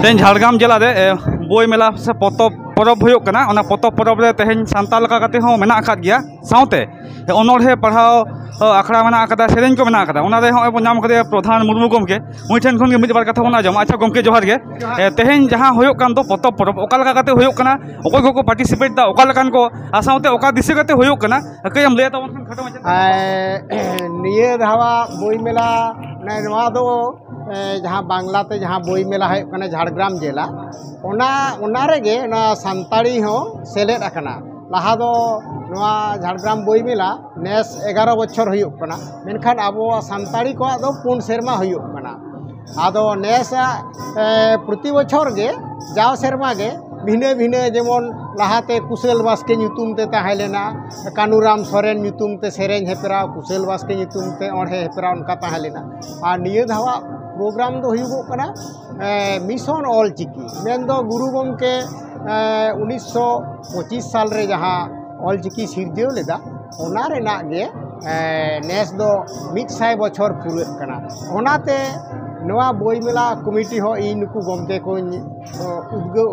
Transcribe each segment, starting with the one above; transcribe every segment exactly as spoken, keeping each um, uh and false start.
ᱛᱮᱦᱮᱧ ᱡᱷᱟᱲᱜᱨᱟᱢ ᱡᱮᱞᱟ ᱨᱮ ᱮ, ᱵᱳᱭ ᱢᱮᱞᱟ ᱥᱮ ᱯᱚᱛᱚᱵ ᱯᱚᱨᱚᱵᱽ ᱦᱩᱭᱩᱜ ᱠᱟᱱᱟ᱾ ᱚᱱᱟ ᱯᱚᱛᱚᱵ ᱯᱚᱨᱚᱵᱽ ᱨᱮ ᱛᱮᱦᱮᱧ ᱥᱟᱱᱛᱟᱲ ᱞᱮᱠᱟ ᱠᱟᱛᱮ ᱦᱚᱸ ᱢᱮᱱᱟᱜ ᱟᱠᱟᱫ ᱜᱮᱭᱟ, ᱥᱟᱶᱛᱮ ᱚᱱᱚᱬᱦᱮ ᱯᱟᱲᱦᱟᱣ ᱮ, ᱟᱠᱷᱲᱟ ᱢᱮᱱᱟᱜ ᱟᱠᱟᱫᱟ, ᱥᱮᱨᱮᱧ ᱠᱚ ᱢᱮᱱᱟᱜ ᱟᱠᱟᱫᱟ᱾ ᱚᱱᱟ ᱨᱮ ᱦᱚᱸᱜᱼᱚᱭ ᱵᱚᱱ ᱧᱟᱢ ᱠᱟᱫᱮᱭᱟ ᱯᱨᱚᱫᱷᱟᱱ ᱢᱩᱨᱢᱩ ᱜᱚᱢᱠᱮ, ᱩᱱᱤ ᱴᱷᱮᱱ ᱠᱷᱚᱱ ᱜᱮ ᱢᱤᱫ ᱵᱟᱨ ᱠᱟᱛᱷᱟ ᱵᱚᱱ ᱟᱸᱡᱚᱢᱟ᱾ ᱟᱪᱪᱷᱟ ᱜᱚᱢᱠᱮ, ᱡᱚᱦᱟᱨ ᱜᱮ᱾ ᱮ, ᱛᱮᱦᱮᱧ ᱡᱟᱦᱟᱸ ᱦᱩᱭᱩᱜ ᱠᱟᱱ ᱫᱚ ᱯᱚᱛᱚᱵ ᱯᱚᱨᱚᱵᱽ, ᱚᱠᱟ ᱞᱮᱠᱟ ᱠᱟᱛᱮ ᱦᱩᱭᱩᱜ ᱠᱟᱱᱟ, ᱚᱠᱚᱭ ᱠᱚᱠᱚ ᱯᱟᱨᱴᱤᱥᱤᱯᱮᱴ ᱫᱟ, ᱚᱠᱟ ᱞᱮᱠᱟᱱ ᱠᱚ, ᱟᱨ ᱥᱟᱶᱛᱮ ᱚᱠᱟ ᱫᱤᱥᱟᱹ ᱠᱟᱛᱮ ᱦᱩᱭᱩᱜ ᱠᱟᱱᱟ, ᱠᱟᱹᱡ ᱮᱢ ᱞᱟᱹᱭᱟ ᱛᱟᱵᱚᱱ ᱠᱷᱟᱱ ᱠᱷᱟᱴᱚ ᱢᱟᱪᱷᱟ ᱛᱮ? ᱮ, ᱱᱤᱭᱟᱹ ᱫᱷᱟᱣᱟᱜ ᱵᱳᱭ ᱢᱮᱞᱟ, ᱢᱟᱱᱮ ᱱᱚᱣᱟ ᱫᱚ, ᱮ, ᱡᱟᱦᱟᱸ ᱵᱟᱝᱞᱟᱛᱮ ᱡᱟᱦᱟᱸ ᱵᱳᱭ ᱢᱮᱞᱟ ᱦᱩᱭᱩᱜ ᱠᱟᱱᱟ ᱡᱷᱟᱲᱜᱨᱟᱢ ᱡᱮᱞᱟ, ᱚᱱᱟ, ᱚᱱᱟ ᱨᱮᱜᱮ ᱱᱚᱣᱟ ᱥᱟᱱᱛᱟᱲᱤ ᱦᱚᱸ ᱥᱮᱞᱮᱫ ᱟᱠᱟᱱᱟ᱾ ᱞᱟᱦᱟ ᱫᱚ ᱱᱚᱣᱟ ᱡᱷᱟᱲᱜᱨᱟᱢ ᱵᱳᱭ ᱢᱮᱞᱟ ᱱᱮᱥ ᱮᱜᱟᱨᱚ ᱵᱚᱪᱷᱚᱨ ᱦᱩᱭᱩᱜ ᱠᱟᱱᱟ, ᱢᱮᱱᱠᱷᱟᱱ ᱟᱵᱚ ᱥᱟᱱᱛᱟᱲᱤ ᱠᱚᱣᱟᱜ ᱫᱚ ᱯᱩᱱ ᱥᱮᱨᱢᱟ ᱦᱩᱭᱩᱜ ᱠᱟᱱᱟ᱾ ᱟᱫᱚ ᱱᱮᱥᱟᱜ, ᱮ, ᱯᱨᱚᱛᱤ ᱵᱚᱪᱷᱚᱨ ᱜᱮ, ᱡᱟᱣ ᱥᱮᱨᱢᱟ ᱜᱮ ᱵᱷᱤᱱᱟᱹ ᱵᱷᱤᱱᱟᱹ, ᱡᱮᱢᱚᱱ ᱞᱟᱦᱟᱛᱮ ᱠᱩᱥᱟᱹᱞ ᱵᱟᱥᱠᱮ ᱧᱩᱛᱩᱢ ᱛᱮ ᱛᱟᱦᱮᱸ ᱞᱮᱱᱟ, ᱠᱟᱹᱱᱩᱨᱟᱢ ᱥᱚᱨᱮᱱ ᱧᱩᱛᱩᱢ ᱛᱮ ᱥᱮᱨᱮᱧ ᱦᱮᱯᱨᱟᱣ, ᱠᱩᱥᱟᱹᱞ ᱵᱟᱥᱠᱮ ᱧᱩᱛᱩᱢ ᱛᱮ ᱚᱬᱦᱮ ᱦᱮᱯᱨᱟᱣ, ᱚᱱᱠᱟ ᱛᱟᱦᱮᱸ ᱞᱮᱱᱟ᱾ ᱟᱨ ᱱᱤᱭᱟᱹ ᱫᱷᱟᱣᱟᱜ ᱯᱨᱳᱜᱨᱟᱢ ᱫᱚ ᱦᱩᱭᱩᱜᱚᱜ ᱠᱟᱱᱟ, ᱮ, ᱢᱤᱥᱚᱱ ᱚᱞ ᱪᱤᱠᱤ, ᱢᱮᱱᱫᱚ ᱜᱩᱨᱩ ᱜᱚᱢᱠᱮ, ᱮ, ᱩᱱᱤᱥᱥᱚ ᱯᱚᱸᱪᱤᱥ ᱥᱟᱞ ᱨᱮ ᱡᱟᱦᱟᱸ ᱚᱞ ᱪᱤᱠᱤ ᱥᱤᱨᱡᱟᱹᱣ ᱞᱮᱫᱟ, ᱚᱱᱟ ᱨᱮᱱᱟᱜ ᱜᱮ, ᱮ, ᱱᱮᱥ ᱫᱚ ᱢᱤᱫ ᱥᱟᱭ ᱵᱚᱪᱷᱚᱨ ᱯᱩᱨᱟᱹᱜ ᱠᱟᱱᱟ᱾ ᱚᱱᱟᱛᱮ ᱱᱚᱣᱟ ᱵᱳᱭ ᱢᱮᱞᱟ ᱠᱚᱢᱤᱴᱤ ᱦᱚᱸ ᱤᱧ ᱱᱩᱠᱩ ᱜᱚᱢᱠᱮ ᱠᱚᱧ, ᱚ, ᱩᱫᱽᱜᱟᱹᱣ,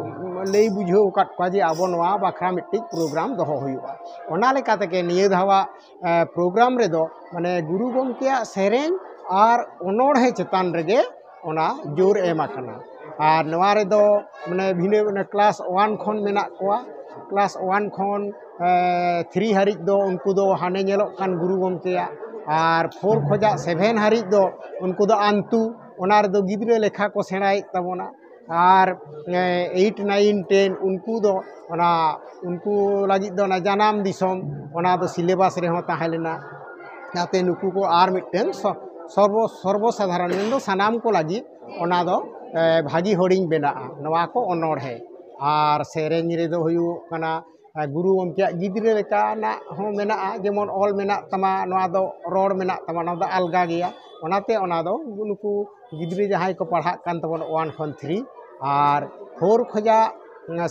ᱞᱟᱹᱭ ᱵᱩᱡᱷᱟᱹᱣ ᱟᱠᱟᱫ ᱠᱚᱣᱟ ᱡᱮ ᱟᱵᱚ ᱱᱚᱣᱟ ᱵᱟᱠᱷᱨᱟ ᱢᱤᱫᱴᱤᱡ ᱯᱨᱳᱜᱨᱟᱢ ᱫᱚᱦᱚ ᱦᱩᱭᱩᱜᱼᱟ᱾ ᱚᱱᱟ ᱞᱮᱠᱟ ᱛᱮᱜᱮ ᱱᱤᱭᱟᱹ ᱫᱷᱟᱣᱟᱜ, ᱮ, ᱯᱨᱳᱜᱨᱟᱢ ᱨᱮᱫᱚ ᱢᱟᱱᱮ ᱜᱩᱨᱩ ᱜᱚᱢᱠᱮᱭᱟᱜ ᱥᱮᱨᱮᱧ ᱟᱨ ᱚᱱᱚᱬᱦᱮ ᱪᱮᱛᱟᱱ ᱨᱮᱜᱮ ᱚᱱᱟ ᱡᱳᱨ ᱮᱢ ᱟᱠᱟᱱᱟ᱾ ᱟᱨ ᱱᱚᱣᱟ ᱨᱮᱫᱚ ᱢᱟᱱᱮ ᱵᱷᱤᱱᱟᱹ ᱢᱟᱱᱮ ᱠᱞᱟᱥ ᱳᱣᱟᱱ ᱠᱷᱚᱱ ᱢᱮᱱᱟᱜ ᱠᱚᱣᱟ, ᱠᱞᱟᱥ ᱳᱣᱟᱱ ᱠᱷᱚᱱ, ᱮ, ᱛᱷᱨᱤ ᱦᱟᱹᱨᱤᱡ ᱫᱚ ᱩᱱᱠᱩ ᱫᱚ ᱦᱟᱱᱮ ᱧᱮᱞᱚᱜ ᱠᱟᱱ ᱜᱩᱨᱩ ᱜᱚᱢᱠᱮᱭᱟᱜ, ᱟᱨ ᱯᱷᱳᱨ ᱠᱷᱚᱱᱟᱜ ᱥᱮᱵᱷᱮᱱ ᱦᱟᱹᱨᱤᱡ ᱫᱚ ᱩᱱᱠᱩ ᱫᱚ ᱟᱱᱛᱩ, ᱚᱱᱟ ᱨᱮᱫᱚ ᱜᱤᱫᱽᱨᱟᱹ ᱞᱮᱠᱷᱟ ᱠᱚ ᱥᱮᱬᱟᱭᱮᱫ ᱛᱟᱵᱚᱱᱟ᱾ ᱟᱨ, ᱮ, ᱮᱭᱤᱴ, ᱱᱟᱭᱤᱱ, ᱴᱮᱱ ᱩᱱᱠᱩ ᱫᱚ ᱚᱱᱟ, ᱩᱱᱠᱩ ᱞᱟᱹᱜᱤᱫ ᱫᱚ ᱚᱱᱟ ᱡᱟᱱᱟᱢ ᱫᱤᱥᱚᱢ, ᱚᱱᱟ ᱫᱚ ᱥᱤᱞᱮᱵᱟᱥ ᱨᱮᱦᱚᱸ ᱛᱟᱦᱮᱸ ᱞᱮᱱᱟ᱾ ᱡᱟᱛᱮ ᱱᱩᱠᱩ ᱠᱚ ᱟᱨ ᱢᱤᱫᱴᱟᱝ ᱥᱚ-, ᱥᱚᱨᱵᱚ-, ᱥᱚᱨᱵᱚ ᱥᱟᱫᱷᱟᱨᱚᱱ, ᱢᱮᱱᱫᱚ ᱥᱟᱱᱟᱢ ᱠᱚ ᱞᱟᱹᱜᱤᱫ ᱚᱱᱟ ᱫᱚ, ᱮ, ᱵᱷᱟᱹᱜᱤ ᱦᱚᱲᱤᱧ ᱵᱮᱱᱟᱜᱼᱟ, ᱱᱚᱣᱟ ᱠᱚ ᱚᱱᱚᱬᱦᱮ᱾ ᱟᱨ ᱥᱮᱨᱮᱧ ᱨᱮᱫᱚ ᱦᱩᱭᱩᱜ ᱠᱟᱱᱟ, ᱮ, ᱜᱩᱨᱩ ᱜᱚᱢᱠᱮᱭᱟᱜ ᱜᱤᱫᱽᱨᱟᱹ ᱞᱮᱠᱟᱱᱟᱜ ᱦᱚᱸ ᱢᱮᱱᱟᱜᱼᱟ, ᱡᱮᱢᱚᱱ ᱚᱞ ᱢᱮᱱᱟᱜ ᱛᱟᱢᱟ, ᱱᱚᱣᱟ ᱫᱚ ᱨᱚᱲ ᱢᱮᱱᱟᱜ ᱛᱟᱢᱟ, ᱱᱚᱣᱟ ᱫᱚ ᱟᱞᱜᱟ ᱜᱮᱭᱟ᱾ ᱚᱱᱟᱛᱮ ᱚᱱᱟ ᱫᱚ ᱱᱩᱠᱩ ᱜᱤᱫᱽᱨᱟᱹ ᱡᱟᱦᱟᱸᱭ ᱠᱚ ᱯᱟᱲᱦᱟᱜ ᱠᱟᱱ ᱛᱟᱵᱚᱱᱟ ᱳᱣᱟᱱ ᱠᱷᱚᱱ ᱛᱷᱨᱤ, ᱟᱨ ᱯᱷᱳᱨ ᱠᱷᱚᱱᱟᱜ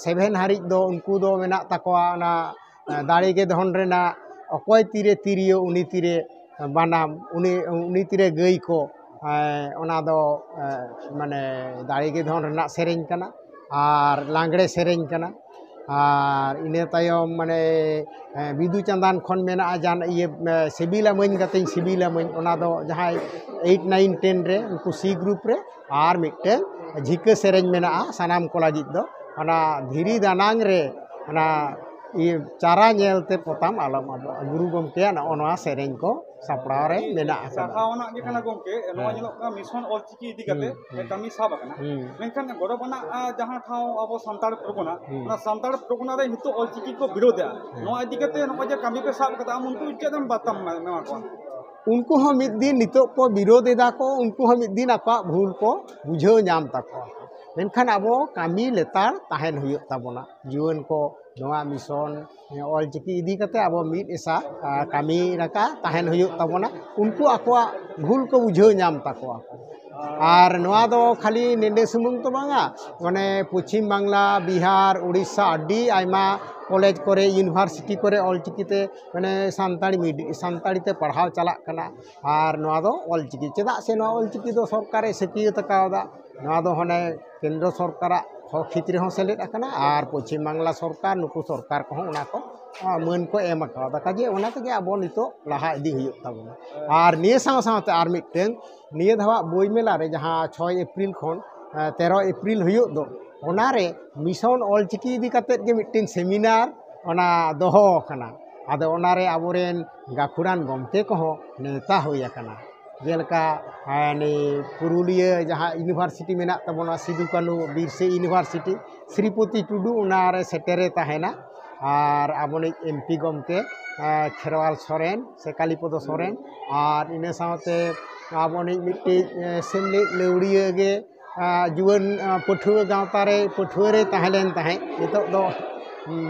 ᱥᱮᱵᱷᱮᱱ ᱦᱟᱹᱨᱤᱡ ᱫᱚ ᱩᱱᱠᱩ ᱫᱚ ᱢᱮᱱᱟᱜ ᱛᱟᱠᱚᱣᱟ ᱚᱱᱟ, ᱮ, ᱫᱟᱲᱮ ᱜᱮ ᱫᱷᱚᱱ ᱨᱮᱱᱟᱜ, ᱚᱠᱚᱭ ᱛᱤᱨᱮ ᱛᱤᱨᱭᱳ, ᱩᱱᱤ ᱛᱤᱨᱮ ᱵᱟᱱᱟᱢ, ᱩᱱᱤ, ᱩᱱᱤ ᱛᱤᱨᱮ ᱜᱟᱹᱭ ᱠᱚ, ᱚᱱᱟ ᱫᱚ ᱢᱟᱱᱮ ᱫᱟᱲᱮ ᱜᱮ ᱫᱷᱚᱱ ᱨᱮᱱᱟᱜ ᱥᱮᱨᱮᱧ ᱠᱟᱱᱟ ᱟᱨ ᱞᱟᱜᱽᱲᱮ ᱥᱮᱨᱮᱧ ᱠᱟᱱᱟ᱾ ᱟᱨ ᱤᱱᱟᱹ ᱛᱟᱭᱚᱢ ᱢᱟᱱᱮ ᱵᱤᱫᱩ ᱪᱟᱸᱫᱟᱱ ᱠᱷᱚᱱ ᱢᱮᱱᱟᱜᱼᱟ ᱡᱟᱱ ᱤᱭᱟᱹ ᱥᱤᱵᱤᱞᱟᱢᱟᱹᱧ ᱜᱟᱛᱮᱧ ᱥᱤᱵᱤᱞᱟᱢᱟᱹᱧ, ᱚᱱᱟ ᱫᱚ ᱡᱟᱦᱟᱸᱭ ᱮᱭᱤᱴ ᱱᱟᱭᱤᱱ ᱴᱮᱱ ᱨᱮ ᱩᱱᱠᱩ ᱥᱤ ᱜᱨᱩᱯ ᱨᱮ᱾ ᱟᱨ ᱢᱤᱫᱴᱮᱱ ᱡᱷᱤᱠᱟᱹ ᱥᱮᱨᱮᱧ ᱢᱮᱱᱟᱜᱼᱟ ᱥᱟᱱᱟᱢ ᱠᱚ ᱞᱟᱹᱜᱤᱫ ᱫᱚ, ᱚᱱᱟ ᱫᱷᱤᱨᱤ ᱫᱟᱱᱟᱝ ᱨᱮ ᱚᱱᱟ ᱤᱭᱟᱹ ᱪᱟᱨᱟ ᱧᱮᱞ ᱛᱮ ᱯᱚᱛᱟᱢ ᱟᱞᱚᱢ ᱟᱫᱚᱜᱼᱟ᱾ ᱜᱩᱨᱩ ᱜᱚᱢᱠᱮᱭᱟᱜ ᱱᱚᱜᱼᱚ ᱱᱚᱣᱟ ᱥᱮᱨᱮᱧ ᱠᱚ ᱥᱟᱯᱲᱟᱣ ᱨᱮ ᱢᱮᱱᱟᱜ ᱟᱠᱟᱫᱟ᱾ ᱥᱟᱨᱦᱟᱣ ᱟᱱᱟᱜ ᱜᱮ ᱠᱟᱱᱟ ᱜᱚᱢᱠᱮ, ᱱᱚᱣᱟ ᱧᱮᱞᱚᱜ ᱠᱟᱱᱟ ᱢᱤᱥᱚᱱ ᱚᱞᱪᱤᱠᱤ ᱤᱫᱤ ᱠᱟᱛᱮ ᱠᱟᱹᱢᱤ ᱥᱟᱵ ᱟᱠᱟᱱᱟ᱾ ᱢᱮᱱᱠᱷᱟᱱ ᱜᱚᱨᱚᱵᱽ ᱟᱱᱟᱜ ᱡᱟᱦᱟᱸ ᱴᱷᱟᱶ ᱟᱵᱚ ᱥᱟᱱᱛᱟᱲ ᱯᱚᱨᱜᱚᱱᱟ, ᱚᱱᱟ ᱥᱟᱱᱛᱟᱲ ᱯᱚᱨᱜᱚᱱᱟ ᱨᱮ ᱱᱤᱛᱚᱜ ᱚᱞᱪᱤᱠᱤ ᱠᱚ ᱵᱤᱨᱳᱫᱮᱜᱼᱟ᱾ ᱱᱚᱣᱟ ᱤᱫᱤ ᱠᱟᱛᱮ ᱱᱚᱜᱼᱚᱭ ᱡᱮ ᱠᱟᱹᱢᱤ ᱯᱮ ᱥᱟᱵ ᱟᱠᱟᱫᱟ, ᱟᱢ ᱩᱱᱠᱩ ᱪᱮᱫ ᱮᱢ ᱵᱟᱨᱛᱟᱢ ᱮᱢᱟ ᱠᱚᱣᱟ? ᱩᱱᱠᱩ ᱦᱚᱸ ᱢᱤᱫ ᱫᱤᱱ ᱱᱤᱛᱚᱜ ᱠᱚ ᱵᱤᱨᱳᱫ ᱮᱫᱟ ᱠᱚ, ᱩᱱᱠᱩ ᱦᱚᱸ ᱢᱤᱫ ᱫᱤᱱ ᱟᱠᱚᱣᱟᱜ ᱵᱷᱩᱞ ᱠᱚ ᱵᱩᱡᱷᱟᱹᱣ ᱧᱟᱢ ᱛᱟᱠᱚᱣᱟ᱾ ᱢᱮᱱᱠᱷᱟᱱ ᱟᱵᱚ ᱠᱟᱹᱢᱤ ᱞᱮᱛᱟᱲ ᱛᱟᱦᱮᱱ ᱦᱩᱭᱩᱜ ᱛᱟᱵᱚᱱᱟ᱾ ᱡᱩᱣᱟᱹᱱ ᱠᱚ ᱱᱚᱣᱟ ᱢᱤᱥᱚᱱ ᱚᱞᱪᱤᱠᱤ ᱤᱫᱤ ᱠᱟᱛᱮ ᱟᱵᱚ ᱢᱤᱫ ᱮᱥᱟ ᱠᱟᱹᱢᱤ ᱞᱮᱠᱟ ᱛᱟᱦᱮᱱ ᱦᱩᱭᱩᱜ ᱛᱟᱵᱚᱱᱟ᱾ ᱩᱱᱠᱩ ᱟᱠᱚᱣᱟᱜ ᱵᱷᱩᱞ ᱠᱚ ᱵᱩᱡᱷᱟᱹᱣ ᱧᱟᱢ ᱛᱟᱠᱚᱣᱟ ᱠᱚ᱾ ᱟᱨ ᱱᱚᱣᱟ ᱫᱚ ᱠᱷᱟᱹᱞᱤ ᱱᱮᱰᱮ ᱥᱩᱢᱩᱝ ᱫᱚ ᱵᱟᱝᱟ, ᱢᱟᱱᱮ ᱯᱚᱪᱷᱤᱢ ᱵᱟᱝᱞᱟ, ᱵᱤᱦᱟᱨ, ᱩᱲᱤᱥᱥᱟ, ᱟᱹᱰᱤ ᱟᱭᱢᱟ ᱠᱚᱞᱮᱡᱽ ᱠᱚᱨᱮ, ᱤᱭᱩᱱᱤᱵᱷᱟᱨᱥᱤᱴᱤ ᱠᱚᱨᱮ ᱚᱞᱪᱤᱠᱤ ᱛᱮ ᱢᱟᱱᱮ ᱥᱟᱱᱛᱟᱲᱤ ᱢᱤᱰᱤ-, ᱥᱟᱱᱛᱟᱲᱤ ᱛᱮ ᱯᱟᱲᱦᱟᱣ ᱪᱟᱞᱟᱜ ᱠᱟᱱᱟ᱾ ᱟᱨ ᱱᱚᱣᱟ ᱫᱚ ᱚᱞᱪᱤᱠᱤ, ᱪᱮᱫᱟᱜ ᱥᱮ ᱱᱚᱣᱟ ᱚᱞᱪᱤᱠᱤ ᱫᱚ ᱥᱚᱨᱠᱟᱨᱮ ᱥᱟᱹᱠᱭᱟᱹᱛ ᱟᱠᱟᱣᱫᱟ᱾ ᱱᱚᱣᱟ ᱫᱚ ᱦᱟᱱᱮ ᱠᱮᱱᱫᱨᱚ ᱥᱚᱨᱠᱟᱨᱟᱜ ᱦᱚᱠ ᱦᱤᱛ ᱨᱮᱦᱚᱸ ᱥᱮᱞᱮᱫ ᱟᱠᱟᱱᱟ ᱟᱨ ᱯᱚᱪᱷᱤᱢ ᱵᱟᱝᱞᱟ ᱥᱚᱨᱠᱟᱨ, ᱱᱩᱠᱩ ᱥᱚᱨᱠᱟᱨ ᱠᱚᱦᱚᱸ ᱚᱱᱟ ᱠᱚ ᱢᱟᱹᱱ ᱠᱚ ᱮᱢ ᱟᱠᱟᱣᱫᱟ᱾ ᱠᱟᱡᱮ ᱚᱱᱟ ᱛᱮᱜᱮ ᱟᱵᱚ ᱱᱤᱛᱚᱜ ᱞᱟᱦᱟ ᱤᱫᱤ ᱦᱩᱭᱩᱜ ᱛᱟᱵᱚᱱᱟ᱾ ᱟᱨ ᱱᱤᱭᱟᱹ ᱥᱟᱶ ᱥᱟᱶᱛᱮ ᱟᱨ ᱢᱤᱫᱴᱟᱝ ᱱᱤᱭᱟᱹ ᱫᱷᱟᱣᱟᱜ ᱵᱳᱭ ᱢᱮᱞᱟ ᱨᱮ ᱡᱟᱦᱟᱸ ᱪᱷᱚᱭ ᱮᱯᱨᱤᱞ ᱠᱷᱚᱱ ᱛᱮᱨᱚ ᱮᱯᱨᱤᱞ ᱦᱩᱭᱩᱜ ᱫᱚ, ᱚᱱᱟᱨᱮ ᱢᱤᱥᱚᱱ ᱚᱞᱪᱤᱠᱤ ᱤᱫᱤ ᱠᱟᱛᱮᱫ ᱜᱮ ᱢᱤᱫᱴᱮᱱ ᱥᱮᱢᱤᱱᱟᱨ ᱚᱱᱟ ᱫᱚᱦᱚ ᱟᱠᱟᱱᱟ᱾ ᱟᱫᱚ ᱚᱱᱟᱨᱮ ᱟᱵᱚᱨᱮᱱ ᱜᱟᱹᱠᱷᱩᱲᱟᱱ ᱜᱚᱢᱠᱮ ᱠᱚᱦᱚᱸ ᱱᱮᱣᱛᱟ ᱦᱩᱭ ᱟᱠᱟᱱᱟ᱾ ᱡᱮᱞᱮᱠᱟ ᱱᱤ ᱯᱩᱨᱩᱞᱤᱭᱟᱹ ᱡᱟᱦᱟᱸ ᱤᱭᱩᱱᱤᱵᱷᱟᱨᱥᱤᱴᱤ ᱢᱮᱱᱟᱜ ᱛᱟᱵᱚᱱᱟ, ᱥᱤᱫᱩ ᱠᱟᱹᱱᱩ ᱵᱤᱨᱥᱟᱹ ᱤᱭᱩᱱᱤᱵᱷᱟᱨᱥᱤᱴᱤ, ᱥᱨᱤᱯᱚᱛᱤ ᱴᱩᱰᱩ ᱚᱱᱟᱨᱮ ᱥᱮᱴᱮᱨᱮ ᱛᱟᱦᱮᱱᱟ᱾ ᱟᱨ ᱟᱵᱚᱱᱤᱡ ᱮᱢᱯᱤ ᱜᱚᱢᱠᱮ ᱠᱷᱮᱨᱣᱟᱞ ᱥᱚᱨᱮᱱ ᱥᱮ ᱠᱟᱞᱤᱯᱚᱫᱚ ᱥᱚᱨᱮᱱ, ᱟᱨ ᱤᱱᱟᱹ ᱥᱟᱶᱛᱮ ᱟᱵᱚᱱᱤᱡ ᱢᱤᱫᱴᱤᱡ ᱥᱮᱢᱞᱮᱫ ᱞᱟᱹᱣᱲᱤᱭᱟᱹ ᱜᱮ ᱡᱩᱣᱟᱹᱱ ᱯᱟᱹᱴᱷᱩᱣᱟᱹ ᱜᱟᱶᱛᱟ ᱨᱮ ᱯᱟᱹᱴᱷᱩᱣᱟᱹ ᱨᱮ ᱛᱟᱦᱮᱸ ᱞᱮᱱ ᱛᱟᱦᱮᱸᱫ, ᱱᱤᱛᱚᱜ ᱫᱚ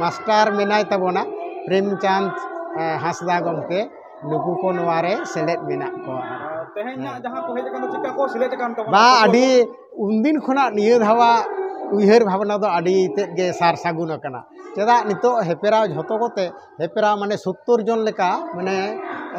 ᱢᱟᱥᱴᱟᱨ ᱢᱮᱱᱟᱭ ᱛᱟᱵᱚᱱᱟ ᱯᱨᱮᱢᱪᱟᱸᱫᱽ ᱦᱟᱸᱥᱫᱟ ᱜᱚᱢᱠᱮ, ᱱᱩᱠᱩ ᱠᱚ ᱱᱚᱣᱟ ᱨᱮ ᱥᱮᱞᱮᱫ ᱢᱮᱱᱟᱜ ᱠᱚᱣᱟ᱾ ᱛᱮᱦᱮᱧ ᱧᱟᱜ ᱡᱟᱦᱟᱸ ᱠᱚ ᱦᱮᱡ ᱟᱠᱟᱱ ᱫᱚ ᱪᱮᱫᱠᱟ ᱠᱚ ᱥᱮᱞᱮᱫ ᱟᱠᱟᱱ ᱛᱟᱵᱚᱱᱟ? ᱵᱟ, ᱟᱹᱰᱤ ᱩᱱᱫᱤᱱ ᱠᱷᱚᱱᱟᱜ ᱱᱤᱭᱟᱹ ᱫᱷᱟᱣᱟᱜ ᱩᱭᱦᱟᱹᱨ ᱵᱷᱟᱵᱽᱱᱟ ᱫᱚ ᱟᱹᱰᱤ ᱛᱮᱫ ᱜᱮ ᱥᱟᱨ ᱥᱟᱹᱜᱩᱱ ᱟᱠᱟᱱᱟ᱾ ᱪᱮᱫᱟᱜ ᱱᱤᱛᱚᱜ ᱦᱮᱯᱮᱨᱟᱣ ᱡᱷᱚᱛᱚ ᱠᱚᱛᱮ ᱦᱮᱯᱮᱨᱟᱣ ᱢᱟᱱᱮ ᱥᱳᱛᱛᱳᱨ ᱡᱚᱱ ᱞᱮᱠᱟ ᱢᱟᱱᱮ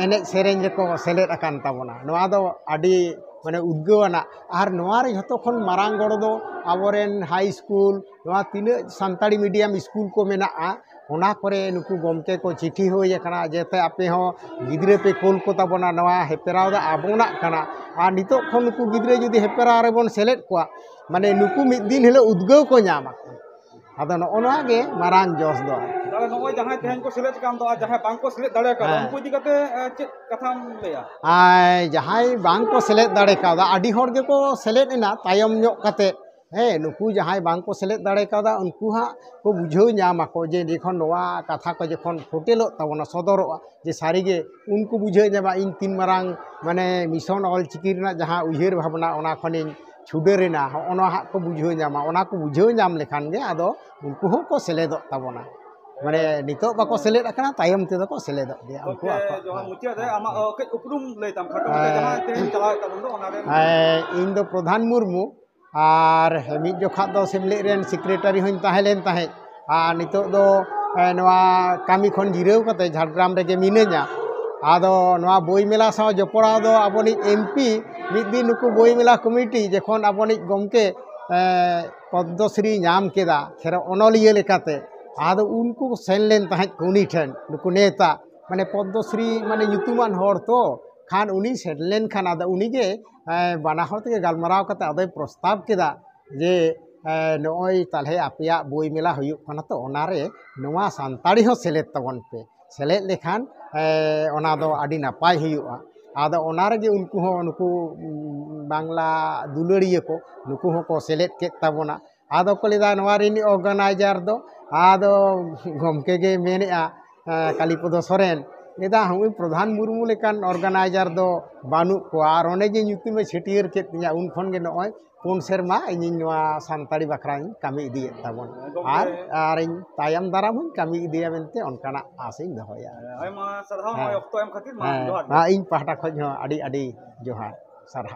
ᱮᱱᱮᱡ ᱥᱮᱨᱮᱧ ᱨᱮᱠᱚ ᱥᱮᱞᱮᱫ ᱟᱠᱟᱱ ᱛᱟᱵᱚᱱᱟ᱾ ᱱᱚᱣᱟ ᱫᱚ ᱟᱹᱰᱤ ᱢᱟᱱᱮ ᱩᱫᱽᱜᱟᱹᱣ ᱟᱱᱟᱜ᱾ ᱟᱨ ᱱᱚᱣᱟ ᱨᱮ ᱡᱷᱚᱛᱚ ᱠᱷᱚᱱ ᱢᱟᱨᱟᱝ ᱜᱚᱲᱚ ᱫᱚ ᱟᱵᱚᱨᱮᱱ ᱦᱟᱭ ᱥᱠᱩᱞ, ᱱᱚᱣᱟ ᱛᱤᱱᱟᱹᱜ ᱥᱟᱱᱛᱟᱲᱤ ᱢᱤᱰᱤᱭᱟᱢ ᱥᱠᱩᱞ ᱠᱚ ᱢᱮᱱᱟᱜᱼᱟ, ᱚᱱᱟ ᱠᱚᱨᱮ ᱱᱩᱠᱩ ᱜᱚᱢᱠᱮ ᱠᱚ ᱪᱤᱴᱷᱤ ᱦᱩᱭ ᱟᱠᱟᱱᱟ, ᱡᱟᱛᱮ ᱟᱯᱮ ᱦᱚᱸ ᱜᱤᱫᱽᱨᱟᱹ ᱯᱮ ᱠᱳᱞ ᱠᱚ ᱛᱟᱵᱚᱱᱟ, ᱱᱚᱣᱟ ᱦᱮᱯᱨᱟᱣ ᱫᱚ ᱟᱵᱚᱱᱟᱜ ᱠᱟᱱᱟ᱾ ᱟᱨ ᱱᱤᱛᱚᱜ ᱠᱷᱚᱱ ᱱᱩᱠᱩ ᱜᱤᱫᱽᱨᱟᱹ ᱡᱩᱫᱤ ᱦᱮᱯᱨᱟᱣ ᱨᱮᱵᱚᱱ ᱥᱮᱞᱮᱫ ᱠᱚᱣᱟ, ᱢᱟᱱᱮ ᱱᱩᱠᱩ ᱢᱤᱫ ᱫᱤᱱ ᱦᱤᱞᱳᱜ ᱩᱫᱽᱜᱟᱹᱣ ᱠᱚ ᱧᱟᱢᱟ᱾ ᱟᱫᱚ ᱱᱚᱜᱼᱚ ᱱᱚᱣᱟ ᱜᱮ ᱢᱟᱨᱟᱝ ᱡᱚᱥ ᱫᱚ᱾ ᱛᱟᱦᱞᱮ ᱱᱚᱜᱼᱚᱭ ᱡᱟᱦᱟᱸᱭ ᱛᱮᱦᱮᱧ ᱠᱚ ᱥᱮᱞᱮᱫ ᱟᱠᱟᱱ ᱫᱚ ᱟᱨ ᱡᱟᱦᱟᱸᱭ ᱵᱟᱝ ᱠᱚ ᱥᱮᱞᱮᱫ ᱫᱟᱲᱮ ᱟᱠᱟᱫᱟ, ᱦᱮᱸ᱾ ᱩᱱᱠᱩ ᱤᱫᱤ ᱠᱟᱛᱮ, ᱮ, ᱪᱮᱫ ᱠᱟᱛᱷᱟᱢ ᱞᱟᱹᱭᱟ? ᱟᱨ ᱡᱟᱦᱟᱸᱭ ᱵᱟᱝ ᱠᱚ ᱥᱮᱞᱮᱫ ᱫᱟᱲᱮ ᱠᱟᱣᱫᱟ, ᱟᱹᱰᱤ ᱦᱚᱲ ᱜᱮᱠᱚ ᱥᱮᱞᱮᱫ ᱮᱱᱟ ᱛᱟᱭᱚᱢ ᱧᱚᱜ ᱠᱟᱛᱮ᱾ ᱦᱮᱸ, ᱱᱩᱠᱩ ᱡᱟᱦᱟᱸᱭ ᱵᱟᱝ ᱠᱚ ᱥᱮᱞᱮᱫ ᱫᱟᱲᱮ ᱠᱟᱣᱫᱟ, ᱩᱱᱠᱩ ᱦᱟᱸᱜ ᱠᱚ ᱵᱩᱡᱷᱟᱹᱣ ᱧᱟᱢ ᱟᱠᱚ ᱡᱮ ᱡᱚᱠᱷᱚᱱ ᱱᱚᱣᱟ ᱠᱟᱛᱷᱟ ᱠᱚ ᱡᱚᱠᱷᱚᱱ ᱯᱷᱩᱴᱮᱞᱚᱜ ᱛᱟᱵᱚᱱᱟ, ᱥᱚᱫᱚᱨᱚᱜᱼᱟ, ᱡᱮ ᱥᱟᱹᱨᱤᱜᱮ ᱩᱱᱠᱩ ᱵᱩᱡᱷᱟᱹᱣ ᱧᱟᱢᱟ, ᱤᱧ ᱛᱤᱱ ᱢᱟᱨᱟᱝ ᱢᱟᱱᱮ ᱢᱤᱥᱚᱱ ᱚᱞᱪᱤᱠᱤ ᱨᱮᱱᱟᱜ ᱡᱟᱦᱟᱸ ᱩᱭᱦᱟᱹᱨ ᱵᱷᱟᱵᱽᱱᱟ, ᱚᱱᱟ ᱠᱷᱚᱱᱤᱧ ᱪᱷᱩᱰᱟᱹᱨ ᱮᱱᱟ, ᱦᱚᱸᱜᱼᱚ ᱱᱚᱣᱟ ᱦᱟᱸᱜ ᱠᱚ ᱵᱩᱡᱷᱟᱹᱣ ᱧᱟᱢᱟ᱾ ᱚᱱᱟ ᱠᱚ ᱵᱩᱡᱷᱟᱹᱣ ᱧᱟᱢ ᱞᱮᱠᱷᱟᱱ ᱜᱮ ᱟᱫᱚ ᱩᱱᱠᱩ ᱦᱚᱸᱠᱚ ᱥᱮᱞᱮᱫᱚᱜ ᱛᱟᱵᱚᱱᱟ᱾ ᱢᱟᱱᱮ ᱱᱤᱛᱚᱜ ᱵᱟᱠᱚ ᱥᱮᱞᱮᱫ ᱟᱠᱟᱱᱟ, ᱛᱟᱭᱚᱢ ᱛᱮᱫᱚ ᱠᱚ ᱥᱮᱞᱮᱫᱚᱜ ᱜᱮᱭᱟ ᱩᱱᱠᱩ ᱜᱚᱢᱠᱮ, ᱟᱠᱚᱣᱟᱜ ᱡᱚᱦᱟᱨ᱾ ᱦᱮᱸ᱾ ᱢᱩᱪᱟᱹᱫ ᱨᱮ ᱟᱢᱟᱜ, ᱦᱮᱸ᱾ ᱚ, ᱠᱟᱹᱡ ᱩᱯᱨᱩᱢ ᱞᱟᱹᱭ ᱛᱟᱢ ᱠᱷᱟᱴᱚ ᱢᱟᱪᱷᱟ, ᱦᱮᱸ᱾ ᱡᱟᱦᱟᱸᱭ ᱛᱮᱦᱮᱧ ᱪᱟᱞᱟᱣᱮᱫ ᱛᱟᱵᱚᱱ ᱫᱚ, ᱚᱱᱟ ᱨᱮ᱾ ᱦᱮᱸ, ᱤᱧ ᱫᱚ ᱯᱨᱚᱫᱷᱟᱱ ᱢᱩᱨᱢᱩ, ᱟᱨ ᱢᱤᱫ ᱡᱚᱠᱷᱟᱜ ᱫᱚ ᱥᱮᱢᱞᱮᱫ ᱨᱮᱱ ᱥᱮᱠᱨᱮᱴᱟᱨᱤ ᱦᱚᱸᱧ ᱛᱟᱦᱮᱸ ᱞᱮᱱ ᱛᱟᱦᱮᱸᱫ, ᱟᱨ ᱱᱤᱛᱚᱜ ᱫᱚ, ᱮ, ᱱᱚᱣᱟ ᱠᱟᱹᱢᱤ ᱠᱷᱚᱱ ᱡᱤᱨᱟᱹᱣ ᱠᱟᱛᱮ ᱡᱷᱟᱲᱜᱨᱟᱢ ᱨᱮᱜᱮ ᱢᱤᱱᱟᱹᱧᱟ᱾ ᱟᱫᱚ ᱱᱚᱣᱟ ᱵᱳᱭ ᱢᱮᱞᱟ ᱥᱟᱶ ᱡᱚᱯᱲᱟᱣ ᱫᱚ ᱟᱵᱚᱱᱤᱡ ᱮᱢ ᱯᱤ ᱢᱤᱫ ᱫᱤᱱ ᱱᱩᱠᱩ ᱵᱳᱭ ᱢᱮᱞᱟ ᱠᱚᱢᱤᱴᱤ ᱡᱚᱠᱷᱚᱱ ᱟᱵᱚᱱᱤᱡ ᱜᱚᱢᱠᱮ, ᱮ, ᱯᱚᱫᱽᱫᱚᱥᱨᱤ ᱧᱟᱢ ᱠᱮᱫᱟ ᱠᱷᱮᱨᱣᱟᱲ ᱚᱱᱚᱞᱤᱭᱟᱹ ᱞᱮᱠᱟᱛᱮ, ᱟᱫᱚ ᱩᱱᱠᱩ ᱠᱚ ᱥᱮᱱ ᱞᱮᱱ ᱛᱟᱦᱮᱸᱫ ᱠᱚ ᱩᱱᱤ ᱴᱷᱮᱱ, ᱱᱩᱠᱩ ᱱᱮᱛᱟ, ᱢᱟᱱᱮ ᱯᱚᱫᱽᱫᱚᱥᱨᱤ ᱢᱟᱱᱮ ᱧᱩᱛᱩᱢᱟᱱ ᱦᱚᱲ ᱛᱚ, ᱠᱷᱟᱱ ᱩᱱᱤ ᱥᱮᱱ ᱞᱮᱱᱠᱷᱟᱱ ᱟᱫᱚ ᱩᱱᱤᱜᱮ, ᱮ, ᱵᱟᱱᱟ ᱦᱚᱲ ᱛᱮᱜᱮ ᱜᱟᱞᱢᱟᱨᱟᱣ ᱠᱟᱛᱮ ᱟᱫᱚᱭ ᱯᱨᱚᱥᱛᱟᱵ ᱠᱮᱫᱟ ᱡᱮ, ᱮ, ᱱᱚᱜᱼᱚᱭ ᱛᱟᱦᱞᱮ ᱟᱯᱮᱭᱟᱜ ᱵᱳᱭ ᱢᱮᱞᱟ ᱦᱩᱭᱩᱜ ᱠᱟᱱᱟ ᱛᱚ, ᱚᱱᱟᱨᱮ ᱱᱚᱣᱟ ᱥᱟᱱᱛᱟᱲᱤ ᱦᱚᱸ ᱥᱮᱞᱮᱫ ᱛᱟᱵᱚᱱ ᱯᱮ, ᱥᱮᱞᱮᱫ ᱞᱮᱠᱷᱟᱱ, ᱮ, ᱚᱱᱟ ᱫᱚ ᱟᱹᱰᱤ ᱱᱟᱯᱟᱭ ᱦᱩᱭᱩᱜᱼᱟ᱾ ᱟᱫᱚ ᱚᱱᱟ ᱨᱮᱜᱮ ᱩᱱᱠᱩ ᱦᱚᱸ, ᱱᱩᱠᱩ, ᱩᱢ, ᱵᱟᱝᱞᱟ ᱫᱩᱞᱟᱹᱲᱤᱭᱟᱹ ᱠᱚ, ᱱᱩᱠᱩ ᱦᱚᱸᱠᱚ ᱥᱮᱞᱮᱫ ᱠᱮᱫ ᱛᱟᱵᱚᱱᱟ᱾ ᱟᱫᱚ ᱠᱚ ᱞᱟᱹᱭᱫᱟ, "ᱱᱚᱣᱟ ᱨᱤᱱᱤᱡ ᱚᱨᱜᱟᱱᱟᱭᱡᱟᱨ ᱫᱚ?" ᱟᱫᱚ ᱜᱚᱢᱠᱮ ᱜᱮ ᱢᱮᱱᱮᱫᱼᱟ, ᱮ, ᱠᱟᱞᱤᱯᱚᱫᱚ ᱥᱚᱨᱮᱱ, ᱞᱟᱹᱭᱫᱟ, "ᱦᱩᱸᱜᱼᱩᱭ ᱯᱨᱚᱫᱷᱟᱱ ᱢᱩᱨᱢᱩ ᱞᱮᱠᱟᱱ ᱚᱨᱜᱟᱱᱟᱭᱡᱟᱨ ᱫᱚ ᱵᱟᱹᱱᱩᱜ ᱠᱚᱣᱟ, ᱟᱨ ᱚᱱᱮ ᱡᱮ ᱧᱩᱛᱩᱢᱮ ᱪᱷᱟᱹᱴᱭᱟᱹᱨ ᱠᱮᱫ ᱛᱤᱧᱟ, ᱩᱱ ᱠᱷᱚᱱ ᱜᱮ ᱱᱚᱜᱼᱚᱭ ᱯᱩᱱ ᱥᱮᱨᱢᱟ ᱤᱧᱤᱧ ᱱᱚᱣᱟ ᱥᱟᱱᱛᱟᱲᱤ ᱵᱟᱠᱷᱨᱟᱧ ᱠᱟᱹᱢᱤ ᱤᱫᱤᱭᱮᱫ ᱛᱟᱵᱚᱱ, ᱜᱚᱢᱠᱮ᱾ ᱟᱨ, ᱟᱨᱤᱧ ᱛᱟᱭᱚᱢ ᱫᱟᱨᱟᱢ ᱦᱚᱸᱧ ᱠᱟᱹᱢᱤ ᱤᱫᱤᱭᱟ ᱢᱮᱱᱛᱮ ᱚᱱᱠᱟᱱᱟᱜ ᱟᱥᱤᱧ ᱫᱚᱦᱚᱭᱟ᱾" ᱟᱭᱢᱟ ᱥᱟᱨᱦᱟᱣ ᱦᱮᱸ᱾ ᱱᱚᱣᱟ ᱚᱠᱛᱚ ᱮᱢ ᱠᱷᱟᱹᱛᱤᱨ, ᱢᱟ ᱦᱮᱸ, ᱡᱚᱦᱟᱨ ᱜᱮ᱾ ᱢᱟ ᱤᱧ ᱯᱟᱦᱴᱟ ᱠᱷᱚᱱ ᱦᱚᱸ ᱟᱹᱰᱤ ᱟᱹᱰᱤ ᱡᱚᱦᱟᱨ, ᱥᱟᱨᱦᱟᱣ᱾